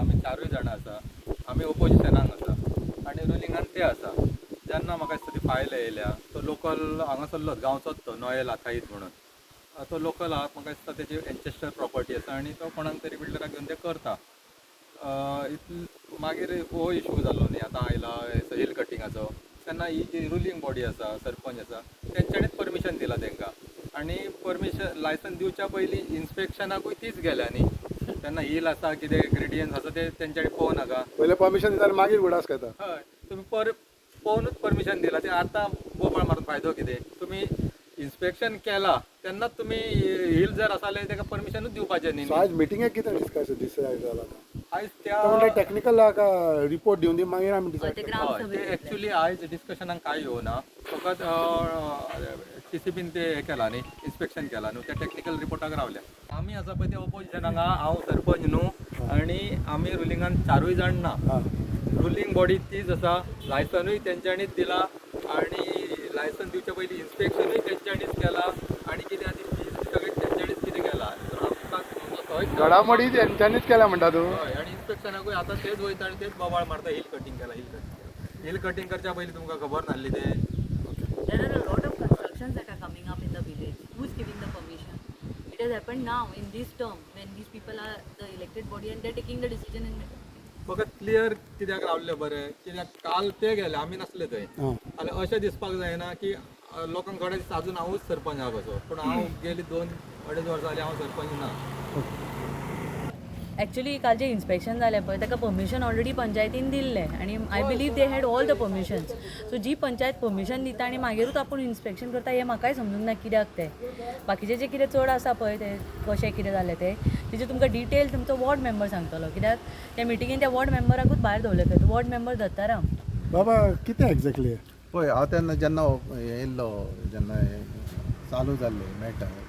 आमी चारूय जाणां आसा, आमी ओपोजिशनाक आसा आनी रुलिंगान ते आसा. जेन्ना म्हाका दिसता ती फायल येयल्या, तो लोकल हांगासरलोच गांवचोच, तो नोएल आथाईद म्हणून तो लोकल आहा. म्हाका दिसता तेजी एन्सेस्टर प्रॉपर्टी आसा आनी तो कोणाक तरी बिल्डराक घेवन ते करता. मागीर हो इशू जालो न्ही आतां आयला हिल कटिंगाचो, तेन्ना ही जी रुलींग बॉडी आसा, सरपंच आसा, तेंच्यांनीच परमिशन दिलां तांकां. आनी परमिशन लायसन्स दिवच्या पयलीं इन्स्पेक्शनाकूय तीच गेल्या न्ही. तेन्ना हिल आसा, कितें ग्रेडियंट्स आसा ते तेंच्यांनी पळोवं नाका? पयलें परमिशन दिता आनी मागीर उगडास घेता. हय, तुमी पर पळोवनूच परमिशन दिलां, ते आतां बोबाळ मारून फायदो कितें? तुमी इन्स्पेक्शन केला तेन्नाच तुमी हिल जर आसा जाल्यार ताका परमिशनूच दिवपाचें न्ही. सो आयज मिटिंगेक कितें डिस्कस डिसायड जाला? आयज त्या तो म्हणटा टॅक्निकल रिपोर्ट दिवन दी, मागीर आमी डिसायड ते करता. हय, ग्रामसभेत ते एक्चुली आयज डिस्कशनाक कांय येवना, फकत टीसीपीन ते हें केलां न्ही, इन्स्पेक्शन केलां न्हू, त्या टॅक्निकल रिपोर्टाक रावल्या. आमी आसा पळय ते ओपोजिशनाक आहा. हांव सरपंच न्हू आनी आमी रुलिंगान चारूय जाण ना. रुलींग बॉडी तीच आसा, लायसनूय तेंच्यांनीच दिला आनी लायसन दिवच्या पयलीं इन्स्पेक्शनूय तेंच्यांनीच केलां आनी कितें आसा ती फीज सगळें तेंच्यांनीच कितें केलां. तर आमकां थंय घडामोडी तेंच्यांनीच केल्या म्हणटा तूं? हय, आनी इन्स्पेक्शनाकूय आतां तेच वयता आनी तेच बोवाळ मारता, हिल कटींग केला, हिल कटींग केला. हिल कटींग करच्या पयलीं तुमकां खबर नासली ते? There are a lot of constructions that are coming up in the village. Who is giving the permission? It has happened now in this term when these people are the elected body and they're taking the decision in. फकत clear कित्याक रावल्ले बरें, कित्याक काल ते गेले, आमी नासले थंय. जाल्यार अशें दिसपाक जायना की लोकांक थोडे दिसता अजून हांवूच सरपंच आहा कसो, पूण हांव गेली 2-2.5 वर्सां जालीं हांव सरपंच ना. ॲक्च्युली काल जें इन्स्पेक्शन जालें पळय, ताका परमिशन ऑलरेडी पंचायतीन दिल्लें आनी I believe they had all the permissions. So जी पंचायत परमिशन दिता आनी मागीरूच आपूण इन्स्पेक्शन करता, हें म्हाकाय समजूंक ना कित्याक तें. बाकीचें जें कितें चड आसा पळय, तें कशें कितें जालें तें, तेजें तुमकां डिटेल तुमचो वॉर्ड मेंबर सांगतलो, कित्याक त्या मिटिंगेन त्या वॉर्ड मेंबराकूच भायर दवरले खंय, वॉर्ड मेंबर दत्ताराम. बाबा, कितें एक्झॅक्टली? पळय, हांव तेन्ना जेन्ना हें येयल्लो, जेन्ना हें चालू जाल्लें मॅटर,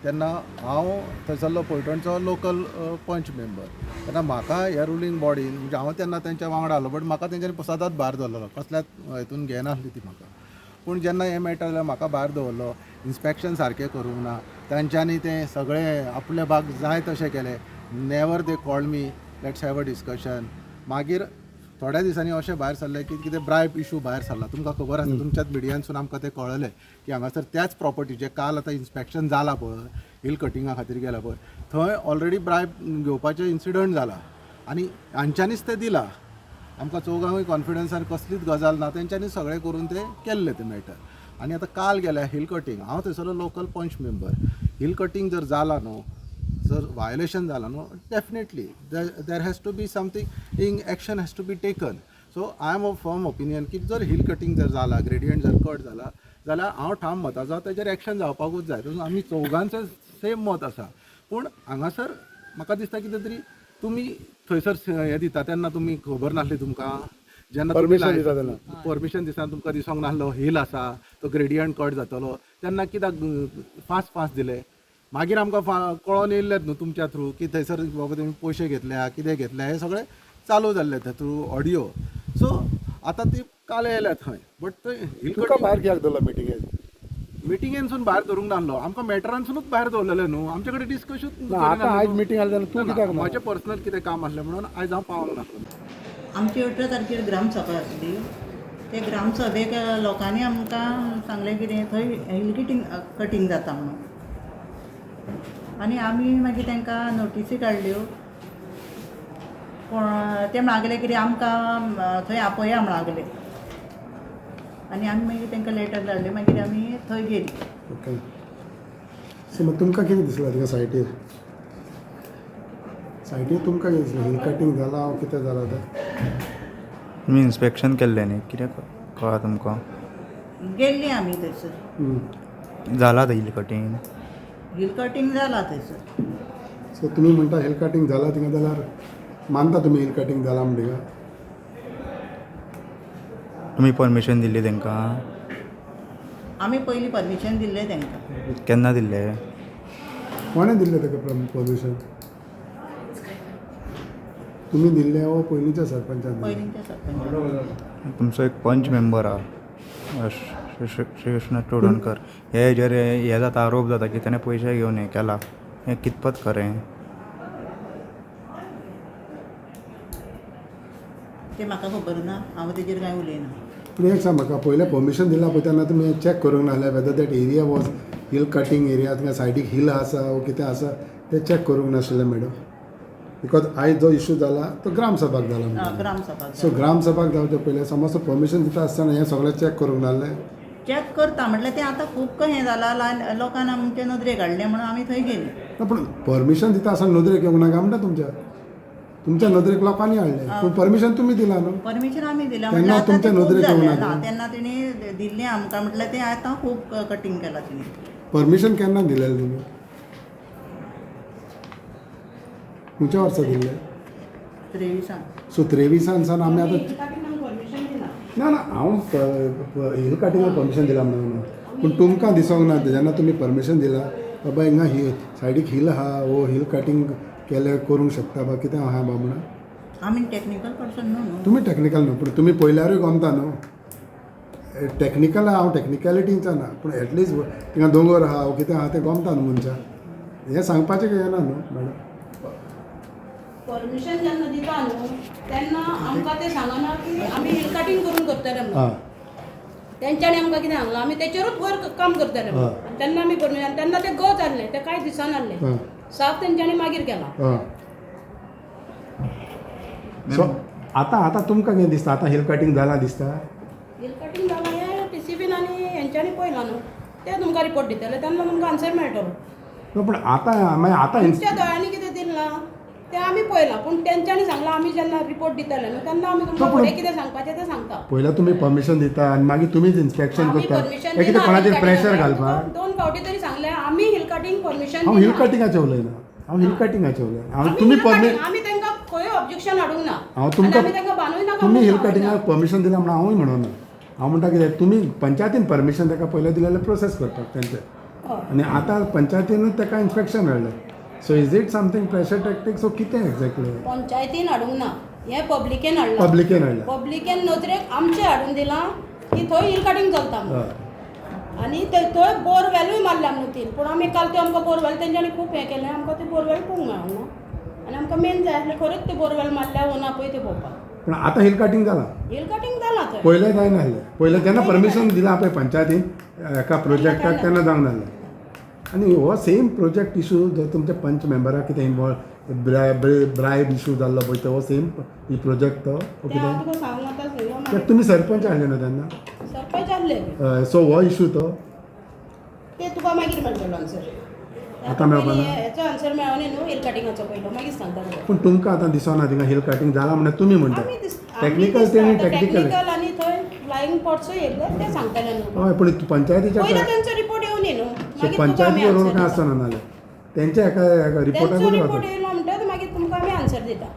तेन्ना हांव थंयसरलो पैठणचो लोकल पंच मेंबर. तेन्ना म्हाका ह्या रुलींग बॉडीन, म्हणजे हांव तेन्ना तेंच्या वांगडा आसलो, बट म्हाका तेंच्यांनी सदांच भायर दवरलेलो, कसल्याच हितून घेनासली ती म्हाका. पूण जेन्ना हें मॅटर जालें, म्हाका भायर दवरलो, इन्स्पेक्शन सारकें करूंक ना तेंच्यांनी, तें सगळें आपले भाग जाय तशें केलें. Never they called me, let's have a discussion. मागीर थोड्या दिसांनी अशें भायर सरलें की कितें ब्रायब इशू भायर सरला. तुमकां खबर आसा, तुमच्याच मिडियानसून आमकां तें कळ्ळें की हांगासर त्याच प्रॉपर्टीचें काल आतां इन्स्पेक्शन जालां पळय, हिल कटिंगा खातीर गेला पळय, थंय ऑलरेडी ब्रायब घेवपाचें इन्सिडंट जाला आनी हांच्यांनीच तें दिलां. आमकां चौगांकूय कॉन्फिडन्सान कसलीच गजाल ना, तेंच्यांनी सगळें करून तें केल्लें तें मॅटर. आनी आतां काल गेल्या हिल कटींग, हांव थंयसरलो लोकल पंच मेंबर. हिल कटींग जर जाला न्हू, जर व्हायोलेशन जाला न्हू, definitely there has to be something in action has to be taken. So I am of firm opinion की जर हिल कटींग जर जाला, ग्रेडियंट जर कट जाला जाल्यार हांव ठाम मताचो तेजेर एक्शन जावपाकूच जाय. तशें आमी चौगांचें सेम मत आसा. पूण हांगासर म्हाका दिसता कितें तरी तुमी थंयसर हें दिता तेन्ना तुमी खबर नासली तुमकां? जेन्ना Permission दिता तेन्ना. परमिशन दितना तुमकां दिसोंक नासलो हिल आसा, तो ग्रेडियंट कट जातलो, तेन्ना कित्याक फास्ट फास्ट दिले? मागीर आमकां कळोन येयल्लेत न्हू तुमच्या थ्रू की थंयसर बाबा तुमी पयशे घेतल्या, कितें घेतल्या, हें सगळें चालू जाल्लें थंय थ्रू ऑडियो. सो आतां ती काल येयल्या थंय, बट थंय हिल तुका भायर कित्याक दवरला मिटिंगेक? मिटिंगेनसून भायर धरूंक नासलो आमकां, मॅटरानसुनूच भायर दवरलेलें न्हू. आमचे कडेन डिस्कशन ना, आतां आयज मिटींग आसली तेन्ना तूं कित्याक ना? म्हाजें पर्सनल कितें काम आसलें म्हणून आयज हांव पावोंक नासलो. आमची 18 तारखेर ग्रामसभा आसली. ते ग्रामसभेक लोकांनी आमकां सांगलें कितें, थंय हिल कटींग जाता म्हणून. आनी आमी मागीर तांकां नोटिसी काडल्यो, पूण ते म्हणलें कितें, आमकां थंय आपया म्हणलें. आनी आमी मागीर तांकां लेटर धाडले, मागीर आमी थंय गेलीं. ओके, सो मागीर तुमकां कितें दिसलां थिंगा सायटीर? सायटीर तुमकां कितें दिसलें, हिल कटींग जालां कितें जालां तें? तुमी इन्स्पेक्शन केल्लें न्ही, कितें कळ्ळां तुमकां? गेल्लीं आमी थंयसर. जालां तें हिल कटींग? हिल कटींग जालां थंयसर. सो तुमी म्हणटा हिल कटींग जालां थिंगा, जाल्यार मानता तुमी हिल कटींग जालां म्हण थिंगा? तुमी परमिशन दिल्ली तांकां? आमी पयलीं परमिशन दिल्लें तांकां. केन्ना दिल्लें? कोणें दिल्लें ताका परमिशन? तुमी दिल्लें वो पयलींच्या सरपंचान दिल्लें? पयलींच्या सरपंचान. तुमचो एक पंच मेंबर आहा, श्रीकृष्ण चोडणकर, हे हेजेर हे जाता, आरोप जाता की ताणें पयशे घेवन हें केलां. हें कितपत खरें? तें म्हाका खबर ना, हांव तेजेर कांय उलयना. पूण एक सांग म्हाका, पयलें परमिशन दिलां पळय तेन्ना तुमी चॅक करूंक नासलें whether that area was hill cutting area, थिंगा सायडीक हिल आसा वो कितें आसा तें चॅक करूंक नाशिल्लें मॅडम? Because आयज जो इशू जाला तो ग्रामसभाक जाला म्हणटा. ग्रामसभा. सो ग्रामसभाक जावचे पयलें समज परमिशन दिता आसतना हें सगळें चॅक करूंक नासलें? चॅक करता म्हटल्यार तें आतां खूब हें जालां, लोकान आमचे नदरेक हाडलें म्हणून आमी थंय गेलीं. ना, पूण परमिशन दिता आसतना नदरेक येवंक ना काय म्हणटा? तुमच्या तुमच्या नदरेक लोकांनी हाडलें, पूण परमिशन तुमी दिलां न्हू? परमिशन आमी दिलां. तेन्ना म्हटल्यार आतां तुमच्या तें खूब नदरेक येवंक जालें ना ना. तें? तेन्ना तेणी दिल्लें आमकां, म्हटल्यार तें आतां खूब कटींग केलां तेणी. परमिशन केन्ना दिलेलें तुमी? खंयच्या वर्सा दिल्लें? 23. सो 23 सावन आमी आतां परमिशन दिना. ना ना, हांव हिल कटिंगाक परमिशन दिलां म्हणून ना, पूण तुमकां दिसोंक ना जेन्ना तुमी परमिशन दिलां, बाबा हिंगा ही सायडीक हिल आहा वो हिल कटींग केलें करूंक शकता बा कितें आहा बा म्हणून? आमी टॅक्निकल पर्सन न्हू न्हू. तुमी टॅक्निकल न्हू, पूण तुमी पळयल्यारूय गमता न्हू. टॅक्निकल हांव टॅक्निकलिटींचा ना, पूण एटलिस्ट थिंगा दोंगर आहा वो कितें आहा तें गमता न्हू मनशाक. हें सांगपाचें हें ना न्हू मॅडम? परमिशन जेन्ना दिता न्हू तेन्ना आमकां ते सांगना की आमी हिल कटींग करून करतले म्हणून. तेंच्यांनी आमकां कितें सांगलां, आमी तेचेरूच वर काम करतले म्हणून. आनी तेन्ना आमी परमिशन, तेन्ना ते गच आहले, ते कांय दिसनासले साफ, तेंच्यांनी मागीर केलां. आं, सो आतां आतां तुमकां कितें दिसता, आतां हिल कटींग जालां दिसता? हिल कटींग जालां हें टीसीबीन आनी हेंच्यांनी पळयलां न्हू, ते तुमकां रिपोर्ट दितले, तेन्ना तुमकां आन्सर मेळटलो. न्हू, पूण आतां मागीर आतां आमच्या दोळ्यांनी कितें दिलां तें आमी पळयलां, पूण तेंच्यांनी सांगलां, आमी जेन्ना रिपोर्ट दितले न्हू तेन्ना आमी तुमकां फुडें कितें सांगपाचें तें सांगता. पयलें तुमी परमिशन दिता आनी मागीर तुमीच इन्स्पेक्शन आमी करता, परमिशन हें कितें दिना. कोणाचेर हिल प्रेशर कटिंगाक. घालपाक? दोन फावटी तरी सांगलें, आमी हिल कटींग परमिशन हांव हिल कटिंगाचें उलयना, हांव हिल कटिंगाचें उलयना. हांव तुमी परमि आमी तांकां खंय ऑब्जेक्शन हाडूंक ना. हांव तुमकां आनी आमी तांकां बांदूय नाका तुमी हिल म्हणून कटिंगाक परमिशन दिलां म्हणून हांवूय म्हणना. हांव म्हणटा कितें, तुमी पंचायतीन परमिशन ताका पयलें दिलें प्रोसेस करपाक तेंचें, आनी आतां पंचायतीनूच ताका इन्स्पेक्शन हाडलें. So is it something pressure tactics so कितें एक्झॅक्टली? पंचायतीन हाडूंक ना, हें पब्लिकेन हाडलां. पब्लिकेन हाडलें. पब्लिकेन नदरेक आमचे हाडून दिलां की थंय हिल कटींग चलता म्हणून. आनी ते थंय बोरवेलूय मारल्या म्हणून तीन, पूण आमी काल ते आमकां बोरवेल तेंच्यांनी खूब हें केलें, आमकां ते बोरवेल पळोवंक मेळोंक ना. आनी आमकां मेन जाय आसलें खरेंच ते बोरवेल मारल्या वो ना पळय तें पळोवपाक. पूण आतां हिल कटींग जालां? हिल कटींग जालां थंय. पयलें जायनासलें. पयलें जेन्ना परमिशन दिलां पळय पंचायतीन एका प्रोजेक्टाक तेन्ना जावंक नासलें. आनी हो सेम प्रोजेक्ट इशू जो तुमच्या पंच मेंबराक कितें इनवॉल्व ब्रायब इशू जाल्लो पळय, तो हो सेम ही प्रोजेक्ट तो हो तें हांव कितें तुका सांगूंक आतां कित्याक तुमी सरपंच आहले न्हू तेन्ना? सरपंच आसले. हय, सो हो इशू तो ते तुका मागीर मेळटलो आन्सर. आतां मेळपा ना? हेचो आन्सर मेळोनी न्हू हिल कटिंगाचो पयलो, मागीर सांगता तुका. पूण तुमकां आतां दिसना थिंगा हिल कटींग जालां म्हणटा तुमी म्हणटा? आमी दिस टॅक्निकल तेणी टॅक्निकल टॅक्निकल आनी थंय फ्लायींग पॉट्सूय येयल्ले, ते सांगतले न्हू. हय, पूण पंचायतीच्या पयलो तेंचो रिपोर्ट येवनी न्हू, सो मागीर तुका आमी पंचायतीचो रोल आन्सर काय दिता. आसना नाल्यार तेंच्या एका तेंचो रिपोर्टाकूच रिपोर्ट वता. येयलो म्हणटकच मागीर तुमकां आमी आन्सर दिता.